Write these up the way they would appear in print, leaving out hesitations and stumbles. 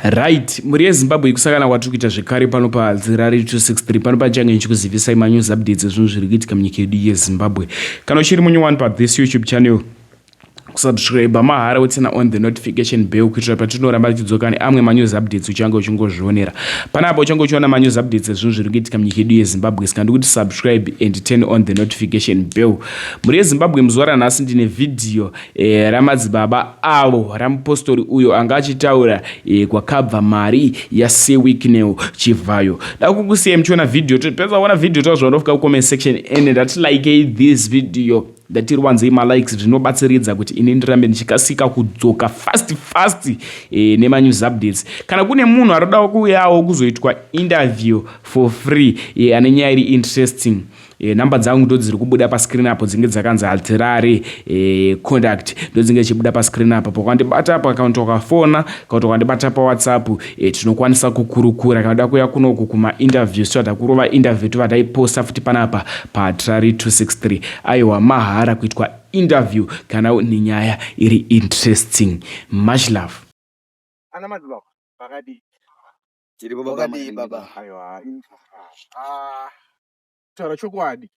Right, mhuri yeZimbabwe ikusangana kwatiri kuita zvekare pano paZirari 263 pano pachange ndichikuzivisai manews updates ezvinhu zviri kuitika munyika yedu yeZimbabwe. Kana uchiri munew one pathis YouTube channel, kusubscribe mahara wotsina on the notification bell kuitira patinoramba tichidzoka neamwe manews updates uchange uchingozvionera panapa. Uchange uchiona manews updates ezvinhu zviri kuitika munyika yedu yeZimbabwe, saka ndikuti subscribe and turn on the notification bell. Mhuri yeZimbabwe, muzuva ranhasi ndine vhidhiyo ramadzibaba avo ramupostori uyo anga achitaura kwakabva mari yaSir Wicknell Chivhayo. Da kukusiyai muchiona vhidhiyo. Pedza kuona vhidhiyo, tazvaunofika kucomment section and ndati like this video, ndatiwanzei malikes. Zvinobatsiridza kuti ini ndirambe ndichikasika kudzoka fast fast nemanews updates. Kana kune munhu arikuda kuuyawo kuzoitwa interview for free, ane nyaya iri interesting, namba dzangu ndo dziri kubuda pascreen apo, dzinge dzakanzi Hatirare contact, ndo dzinge dzichibuda pascreen apo. Pakandibata apo, kana kuti wakafona, kana kuti wakandibata paWhatsApp, tinokwanisa kukurukura. Kana uda kuuya kunoku kumainterviews, tovada kurova interview, tobva taiposta futi panapa paHatirare 263. Aiwa, mahara kuitwa interview kana nenyaya iri interesting. Much love. Ana madzibaba, vakadii? Tiripo baba. Wakadii, Maringi. baba? Aiwa, kutaura chokwadi,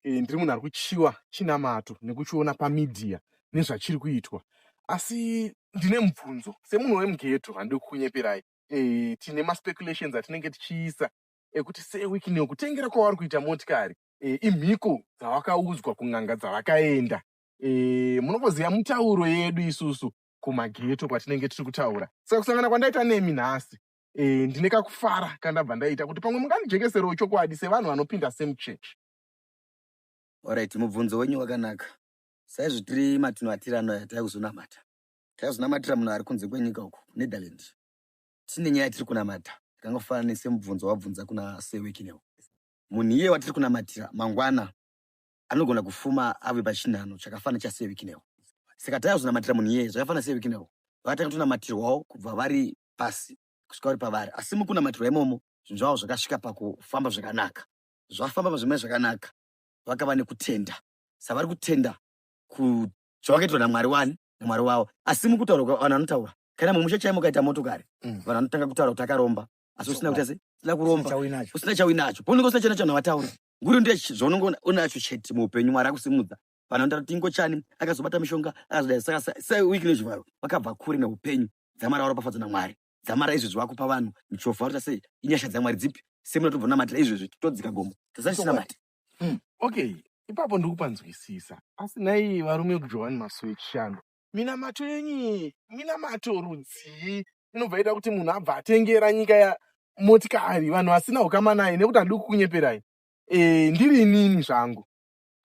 ndiri munhu ari kuchiwa chinamato nekuchiona pamedia nezvachiri kuitwa, asi ndine mubvunzo semunhu wemughetto. Handidi kukunyeperai. Tine maspeculations atinenge tichiisa ekuti Sir Wicknell kutengera kwavari kuita motikari, imhiko dzavakaudzwa kun'anga dzavakaenda. Munongoziva mutauro yedu isusu kumaghetto kwatinenge tiri kutaura. Saka kusangana kwandaita nemi nhasi, ndine kakufara kandabva ndaita kuti pamwe mungandijekeserewo chokwadi sevanhu vanopinda same church. Alright, mubvunzo wenyu wakanaka. Saizvo tiri matunhu atiri ano aya, taikuzonamata, taizonamatira munhu ari kunze kwenyika uku, Netherland. Tine nyaya yatiri kunamata yakangofanana nesemubvunzo wabvunza kuna Sir Wicknell. Munhu iye watiri kunamatira mangwana anogona kufuma ave pachinhano chakafanana chaSir Wicknell. Saka taizonamatira munhu iyeye zvakafanana Sir Wicknell. Vakatanga kutonamatirwawo kubva vari pasi kusvika vari pavari, asi mukunamatirwa imomo zvinhu zvavo zvakasvika pakufamba zvakanaka. Zvafamba zvimwe zvakanaka, vakava nekutenda. Saka vari kutenda zvavakaitirwa naMwari wani, naMwari wavo. Asi mukutaura, vanhu vanotaura, kana mumusha chaimo ukaita motokari, vanhu vanotanga kutaura kuti akaromba, asi usina kuita sei, usina kuromba. Chauinacho. Usina chauinacho. Paunenge usina chauinacho, vanhu vataura nguri ndiye zvaunenge unacho chete muupenyu. Mwari akusimudza, vanhu vanotaura kuti ingochani, akazobata mishonga, akazodai. Saka Sir Wicknell Chivhayo vakabva kure neupenyu. Dzamara varopafadzwa naMwari, dzamara izvezvi vakupa vanhu michovha, varikuita sei, inyasha dzaMwari dzipi semuno tobva namatira izvezvi, todzika gomo tasati tinamata. Okay, ipapo ndiri kupanzwisisa, asi nhai varume vekuJohani Masowe Echishanu, minamato yenyu minamato rudzii inobva ita kuti munhu abva atengera nyika ya motikari vanhu vasina ukama naye? Nekuti handidi kukunyeperai, ndiri inini zvangu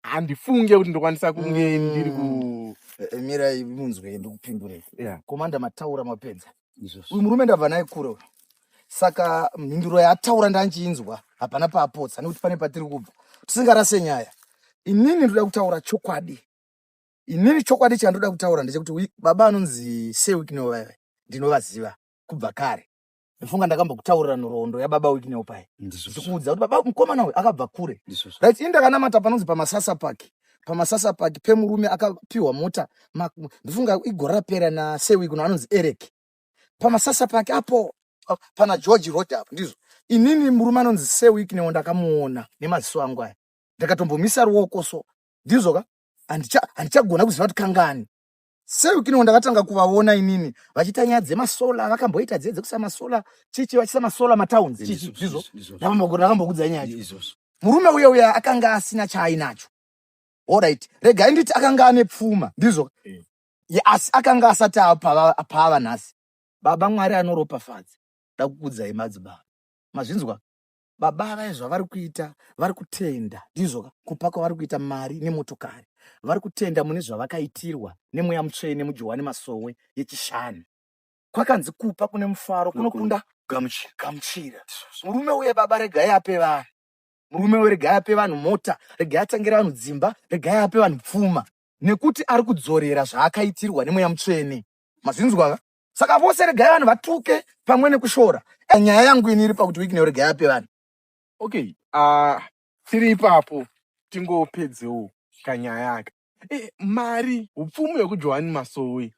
handifunge kuti ndokwanisa kunge ndiri ku Mirai munzwe ndikupindurei. Komanda, mataura mapedza. Izvozvo. Uyu murume ndabva naye kure uyu. Saka mhinduro yaataura ndanchinzwa, hapana paapotsa, nekuti pane patiri kubva. Tisingarase nyaya, inini ndoda kutaura chokwadi. Inini chokwadi chandoda kutaura ndechekuti baba anonzi Sir Wicknell vaiva ndinovaziva kubva kare. Ndifunga ndakambokutaurira nhoroondo yababa Wicknell pai. Ndizvozvo. Ndikuudza kuti baba mukomana uyu akabva kure. Ndizvozvo. Right, ini ndakanamata panonzi paMasasa Park, paMasasa Park pemurume akapiwa mota, ndifunga igore rapera, naSir Wicknell anonzi Eric, paMasasa Park apo, pana George Road apo. Ndizvo, inini murume anonzi Sir Wicknell ndakamuona nemaziso angu aya, ndakatombomisa ruoko. So ndizvo ka, handichagona kuziva kuti kangani Sir Wicknell ndakatanga kuvaona inini vachiita nyaya dzemasolar. Vakamboita dziye dzekuisa masolar, chichi, vachiisa masolar matowns, chichi. Ndizvo. Ndizvozvo. Ndakambokudza nyaya yacho. Izvozvo. Murume uye uya akanga asina chaainacho. Alright, regai nditi akanga ane pfuma, ndizvo. Ye, asi akanga asati paava nhasi. Baba Mwari anoropafadza. Da kukudzai madzibaba, mazvinzwa. Baba vai zvavari kuita, vari kutenda, ndizvo ka, kupa kwavari kuita mari nemotokari, vari kutenda mune zvavakaitirwa nemweya mutsvene muJohani Masowe Yechishanu, kwakanzi kupa kune mufaro kunokunda gamuchira. Gamuchira. Murume uye baba, regai ape vanhu. Murume uye regai ape vanhu mota, regai atangire vanhu dzimba, regai ape vanhu pfuma, nekuti ari kudzorera zvaakaitirwa nemweya mutsvene. Mazvinzwa ka? Saka vose regai vanhu vatuke pamwe nekushora. Nyaya yangu ini iri pakuti Wicknell regai ape vanhu. Okay, tiri ipapo, tingopedzewo kanyaya aka. Mari, upfumi hwekuJohani Masowe.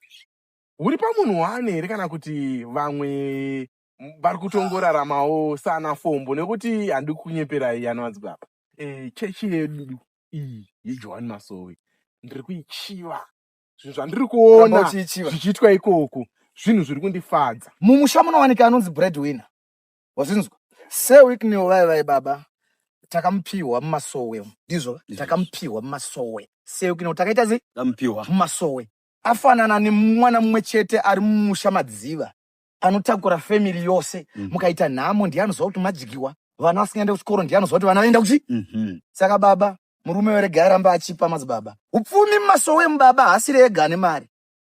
Huri pamunhu one here kana kuti vamwe vari kutongoraramawo sana fombo nekuti handi kunyeperai ana madzibaba. E, chechi yedu iyi yeJohani Masowe ndiri kuichiva zvinhu zvandiri kuona zvichiitwa ikoko zvinhu zviri kundifadza. Mumusha munowanika anonzi breadwinner. Wazvinzwa? Sir Wicknell vai vai baba takamupiwa mumasowe ndizvo takamupiwa mumasowe. Sir Wicknell takaita sei? Tamupiwa mumasowe. Afanana nemwana mumwe chete ari mumusha madziva anotakura family yose mm. Mukaita nhamo ndiye anoziva kuti madyiwa vana vasingaende kuchikoro ndiye anoziva kuti vana vaenda kuchi mm -hmm. Saka baba murume weregai aramba achipa madzibaba upfumi mumasowe mubaba haasiri ega ane mari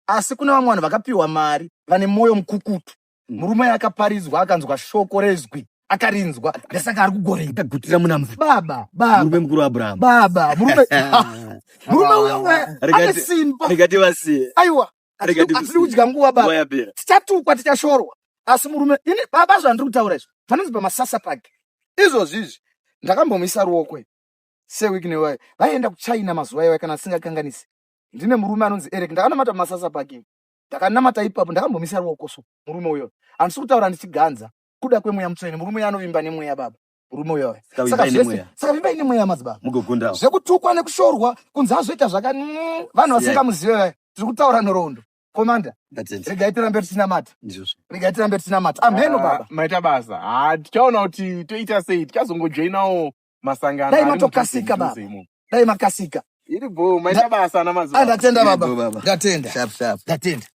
asi kune vamwe vanhu vakapiwa mari vane mwoyo mukukutu mm. Murume akaparidzwa akanzwa shoko rezwi akarinzwa ndosaka ari kugorei akagutira munamva baba baba murume mukuru Abraham baba murume murume uyo ane simba rega tivasiye aiwa hatidi kudya nguva baba tichatukwa tichashorwa asi murume ini baba zvandiri kutaura izvo panonzi pamasasa pake izvozvi izvi ndakambomuisa ruoko sewiki newayo vaienda kuchina mazuva iwayo kana asingakanganisi ndine murume anonzi Eric ndakanamata pamasasa pake ndakanamata ipapo ndakambomisa ruoko so murume uyo handisi kutaura ndichiganza kuda kwemweya mutsvene murume uyo anovimba nemweya baba murume uyo saka zvese saka vimbai nemweya madzibaba mugogundawo zvekutukwa nekushorwa kunzi azoita zvaka vanhu vasingamuzive vaya tiri kutaura nhoroondo komanda regai tirambe tichinamata regai tirambe tichinamata amheno ah, baba maita basa ha tichaona kuti toita sei tichazongojoinawo masangano dai matokasika baba dai makasika iri bho maita basa ana mazuva ah, ndatenda baba ndatenda ndatenda.